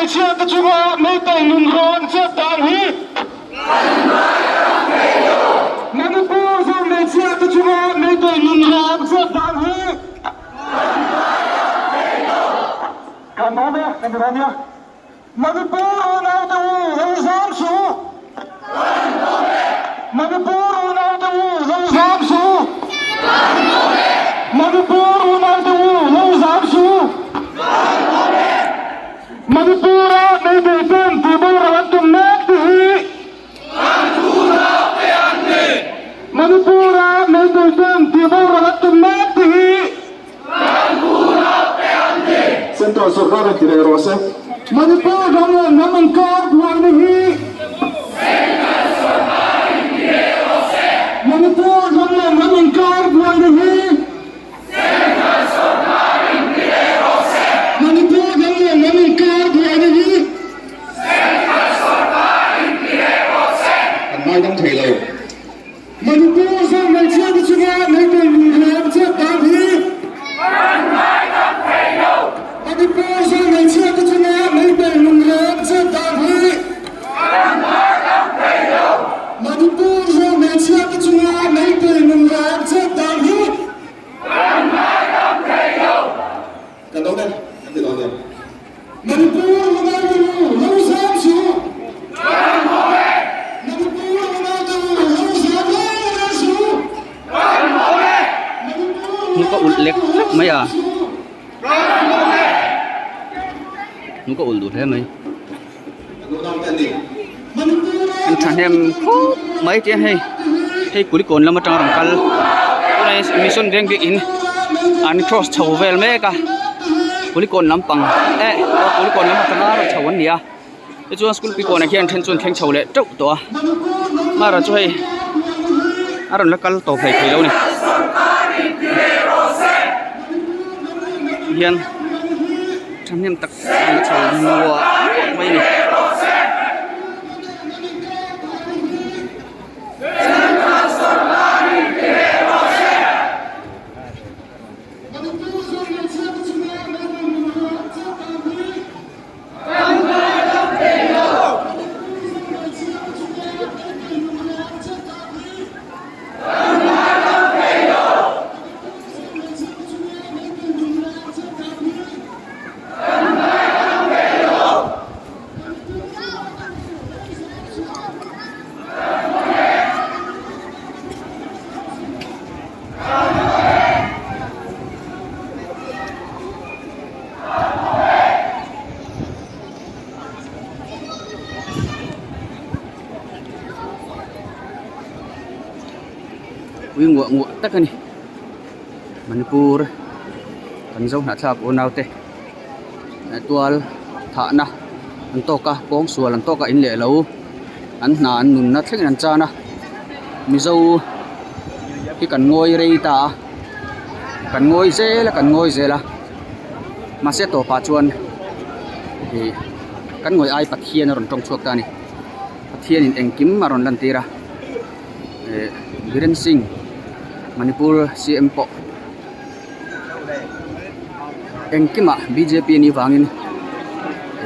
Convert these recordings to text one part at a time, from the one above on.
hmeichhia te chunga Meitei nunrawn chet dan hi Manipur zo hmeichhia te chunga Meitei nunrawn chet dan hi Kan awm e, kan rawn nia. Manipur unaute u lo zam suh u. Manipur unaute u lo zam suh u. Manipur unaute u lo zam suh u. Manipur-a meidei ten tihboral an tum mek te hi Manipur-a meidei ten tihboral an tum mek te hi Central sorkar in ti leh rawh se. Manipur ram leh hnam inkar buaina hi Central sorkar in ti leh rawh se. Manipur ram leh hnam inkar buaina hi Central sorkar in ti leh rawh se. Manipur ram leh hnam inkar buaina hi Central sorkar in ti leh rawh se. Kan ngaidam thei lo. Manipur zawng hmeichhia te chunga Meitei nunhlawm chet dan hi Kan ngaidam thei lo. Manipur zawng hmeichhia te chunga Meitei nunhlawm chet dan hi Kan ngaidam thei lo. Manipur zawng hmeichhia te chunga Meitei nunhlawm chet dan hi Kan ngaidam thei lo. Kan dawn e, kan ti dawn e. Manipur Ronaldo lo zam suh! Kan hmu e! Manipur Ronaldo lo zam reng reng suh! Kan hmu e! Hnuk a ulh lek lek mai a, hnuk a ulh duh hle mai. An thahnem khawp mai te hei hei kulikawn lam atanga rawn kal tunah mission veng bik in an cross chho vel mek a kulikawn lampang eh kulikawn lam atanga rawn chho an ni a tichuan school pikawnah hian then chu an thleng chho leh teuh tawh a mara chu hei a rawn la kal tawp hleithei lo a ni hian. Thahnem tak an chho muah muah mai a ni. Ui nguah nguah tak a ni Manipur kan zo hnahthlak unau te tual thahna an tawk a pawngsual an tawk a in leh lo an hna an nunna thlengin an chan a mizo hi kan ngawi rei ta a kan ngawi zel a kan ngawi zel a mahse tawpah chuan ih kan ngawi ai Pathian a rawn tawng chhuak ta a ni Pathianin engkim a rawn lantir a. Eh Biren Singh Manipur CM pawh engkimah bjp anih vangin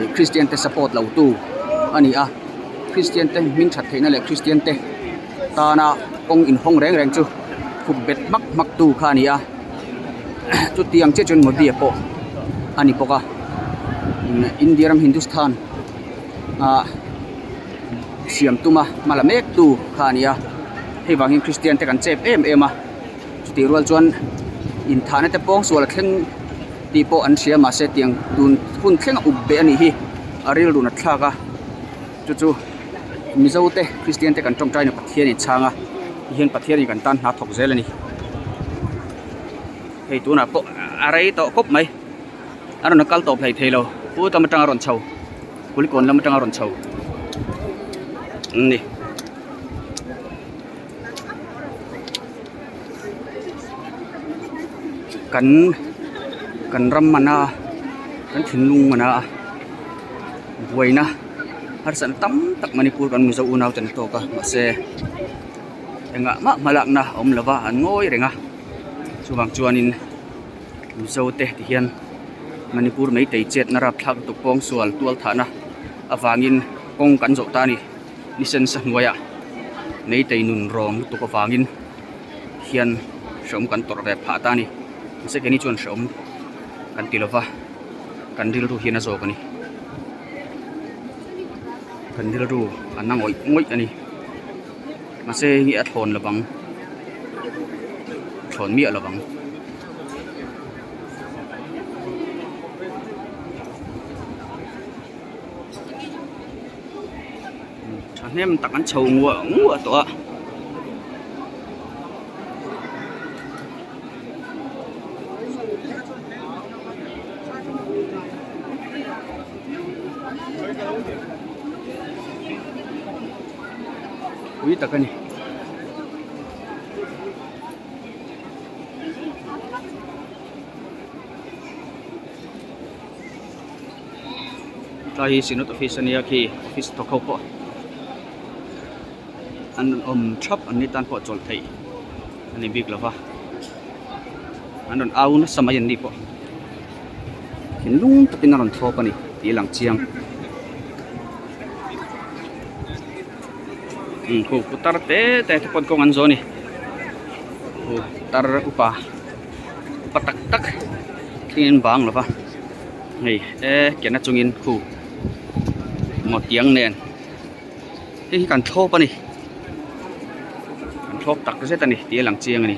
ih Christian te support lo tu a ni a Christian te hming that theihna leh Christian te tana kawng inhawng reng reng chu khup bet hmak hmak tu kha a ni a chutiang chiah chuan Modi a pawh a ni bawk a India ram Hindustan ah. Siam tuma hma la mek tu kha a ni a, hei vangin Kristian te kan chep em em a, chutih rual chuan inthahna te pawng sual a thleng tih pawh an hria mahse tiang tun hun thleng a up beh a nih hi a rilru nat thlak a, chu chu Mizo te Kristian te kan tawngtai na Pathian in chhang a tihian Pathian in kan tan hna thawk zel a ni, hei tunah pawh a rei tawh khawp mai a rawn kal tawp hlei thei lo pu tam atang a rawn chho. Kulikawn lam atanga rawn chho an ni. Kan kan ram mana kan thinlung mana buaina harsatna tam tak Manipur kan Mizo unau ten a tawk a mahse engah mah hmalakna a awm lova an ngawi reng a chuvang chuanin Mizo te ti hian. Manipur meitei chetna rapthlak lutuk pawngsual tual thahna avangin kawng kan zawh ta a ni ni sensa hnuaiah meitei nun rawng lutuk avangin hian hrehawm kan tawrh ve phah ta a ni mahse keini chuan hrehawm kan ti lova kan rilru hian a zawk a ni kan rilru a na ngawih ngawih a ni mahse hei hi a thlawn lovang thlawn miah lovang. Thahnem tak an chho nguah nguah tawh a. Pui tak a ni. Tlai hi synod office ania khi office thawk ho pawh an rawn awm thap an ni tan pawh chawlh theih a ni bik lova an rawn au nasa mai an ni pawh thinlung takin a rawn thlawp a ni tih a lang chiang khu putar te te te pawn kawng an zawh a ni putar upa upa tak tak thleng in bang lova hei e ke na chungin khu maw tiang nen hei hi kan thlawp a ni kan thlawp tak zet a ni tih a lang chiang a ni.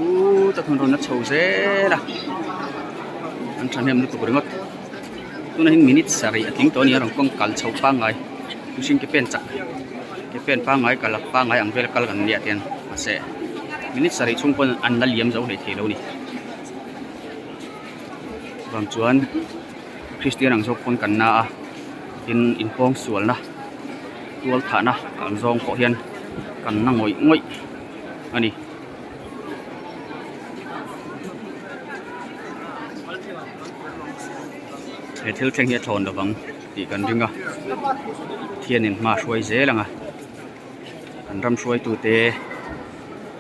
Uuu ta thun rawn a chho zel a an thahnem lutuk ringawt tunah hian minute sarih a tling tawh a ni a rawn kawng kal chho pangngai mihring ke pen chak ke pen pangngai kal pangngai ang vel kal kan nia te hian mahse minute sarih chhung pawn an la liam zo hleithei lo a ni vang chuan Kristian ang zawk pawn kan na a tin inpawng sualna tual thahna ang zawng pawh hian kan na ngawih ngawih a ni. He thil thleng hi a thlawn lovang tih kan ring a Pathianin hma a hruai zel ang a kan ram hruaitute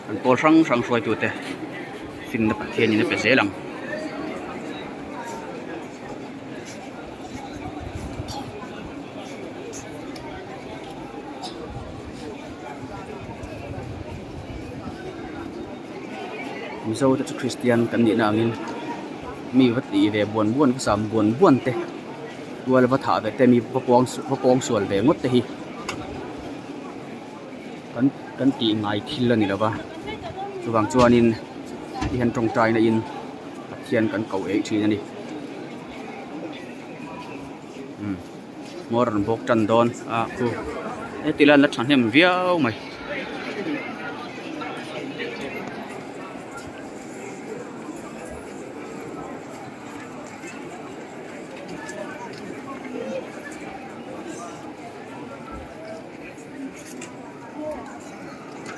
kan pawl hrang hrang hruaitute finna Pathianin a pe zel ang. Mizo te chu Kristian kan nihna angin mi va tih ve buan buan va sam buan buan te tual va thah ve te mi va pawng va pawng sual ve ngawt te hi kan kan tih ngai thil a ni lo va chuvang chuanin tihian tawngtaina in Pathian kan ko eih thin a ni umm hmawr an bawk tan dawn a khu heti lai an la thahnem viau mai.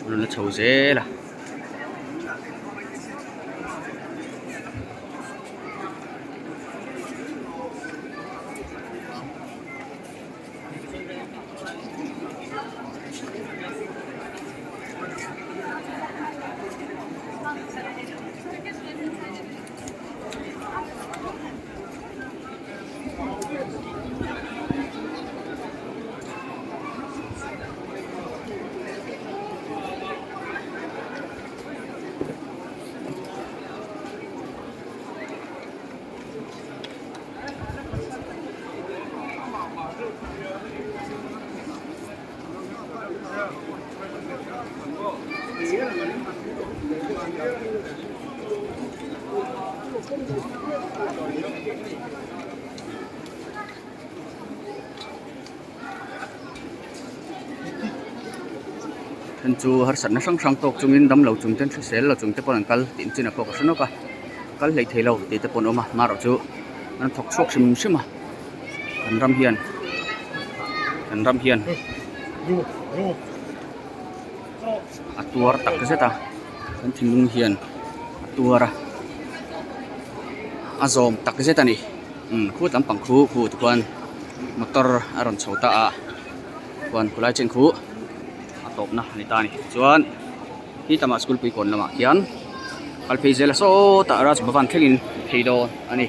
Rawn la chho zel a. Then chu harsatna hrang hrang tawk chungin damlo chung ten hrisel lo chung te pawn an kal tih chin ah pawh ka hre nawk a kal hlei thei lo tih te pawh an awm a marawh chu an thawk chhuak hrim hrim a kan ram hian kan ram hian a tuar tak zet a. Kan thinlung hian a tuar a, a zawm tak zet a ni. Umm khut lampang khu khu tikhuan motor a rawn chho ta a, khuan khulai chen khu a tawpna a ni ta a ni. Chuan khi lamah school pui kawn lamah khian kal phei zel a sawtah Raj Bhavan thlengin phei dawn a ni.